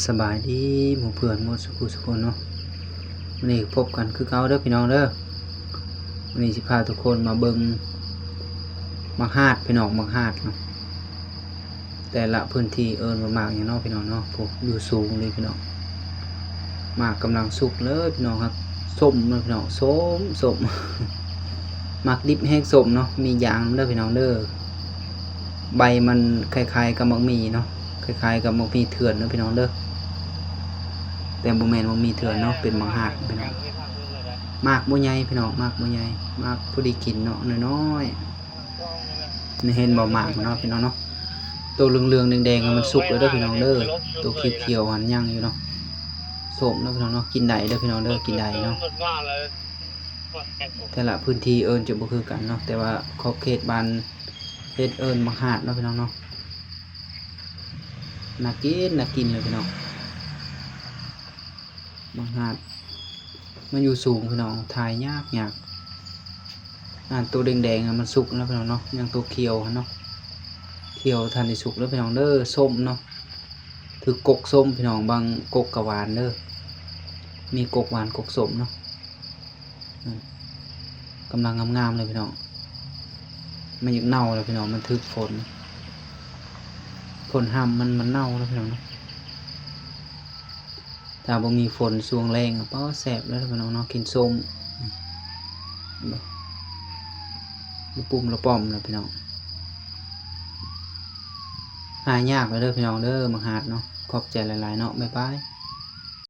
ສະບາຍດີໝູ່ເພື່ອນໝົດສູ່ຜູ້ສູ່ຄົນເນາະ. ມື້ນີ້ພົບກັນຄືເກົ່າເດີພີ່ນ້ອງເດີ. ມື້ນີ້ຊິພາທຸກຄົນມາເບິ່ງໝາກຫາດພີ່ນ້ອງ, ໝາກຫາດເນາະ. ແຕ່ລະພື້ນທີ່ເອີ້ນວ່າໝາກຫຍັງເນາະພີ່ນ້ອງເນາະ. ໂອ້ ຢູ່ສູງເລີຍພີ່ນ້ອງ. ໝາກກຳລັງສຸກເລີຍພີ່ນ້ອງ. ຫາກສົ້ມເນາະພີ່ນ້ອງ, ສົ້ມໆ. ໝາກດິບແຮງສົ້ມເນາະ, ມີຢາງນຳເດີພີ່ນ້ອງເດີ. ໃບມັນຄ້າຍໆກັບໝາກໝີ່ເນາະ, ຄ້າຍໆກັບໝາກໝີ່ເຖື່ອນເນາະພີ່ນ້ອງເດີ. ແຕ່ບໍ່ແມ່ນໝາກໝີ່ເຖື່ອນເນາະ, ເປັນໝາກຫາດພີ່ນ້ອງ. ໝາກບໍ່ໃຫຍ່ພີ່ນ້ອງ, ໝາກບໍ່ໃຫຍ່, ໝາກພໍດີກິນເນາະ, ນ້ອຍໆ. ນີ້ເຫັນບໍ່ໝາກເນາະພີ່ນ້ອງເນາະ. ໂຕເຫຼືອງໆແດງໆ ມັນສຸກແລ້ວເດີພີ່ນ້ອງເດີ. ໂຕຂຽວໆຫັ້ນຍັງຢູ່ເນາະ, ສົ້ມເນາະພີ່ນ້ອງເນາະ. ກິນໄດ້ເດີພີ່ນ້ອງເດີ, ກິນໄດ້ເນາະ. ແຕ່ລະພື້ນທີ່ເອີ້ນຈະບໍ່ຄືກັນເນາະ, ແຕ່ວ່າຂອບເຂດບ້ານເຮັດເອີ້ນໝາກຫາດເນາະພີ່ນ້ອງເນາະ. ໜ້າກິນ ໜ້າກິນເລີຍພີ່ນ້ອງ. ໝາກຫາດມັນຢູ່ສູງພີ່ນ້ອງ, ຖ່າຍຍາກໆ. ອັນໂຕແດງໆ ມັນສຸກແລ້ວພີ່ນ້ອງເນາະ, ຍັງໂຕຂຽວຫັ້ນເນາະ, ຂຽວທັນໄດ້ສຸກເດີພີ່ນ້ອງເດີ. ສົ້ມເນາະ, ຖືກົກສົ້ມພີ່ນ້ອງ, ບາງກົກກະຫວານເດີ, ມີກົກຫວານກົກສົ້ມເນາະ. ອືມ ກຳລັງງາມໆເລີຍພີ່ນ້ອງ. ມັນຢາກເນົ່າແລ້ວພີ່ນ້ອງ, ມັນຖືກຝົນ, ຝົນຮ່ຳ ມັນ ມັນເນົ່າແລ້ວພີ່ນ້ອງເນາະ. ຖ້າບໍ່ມີຝົນຊ່ວງແລ້ງ ປາ ແຊບເລີຍພີ່ນ້ອງເນາະ, ກິນສົ້ມ ອືມ ລະປຸ່ມລະປ້ອມແລ້ວພີ່ນ້ອງ. ຫາຍາກແລ້ວເດີພີ່ນ້ອງເດີ ໝາກຫາດເນາະ. ຂອບໃຈຫຼາຍໆເນາະ, ບາຍບາຍ.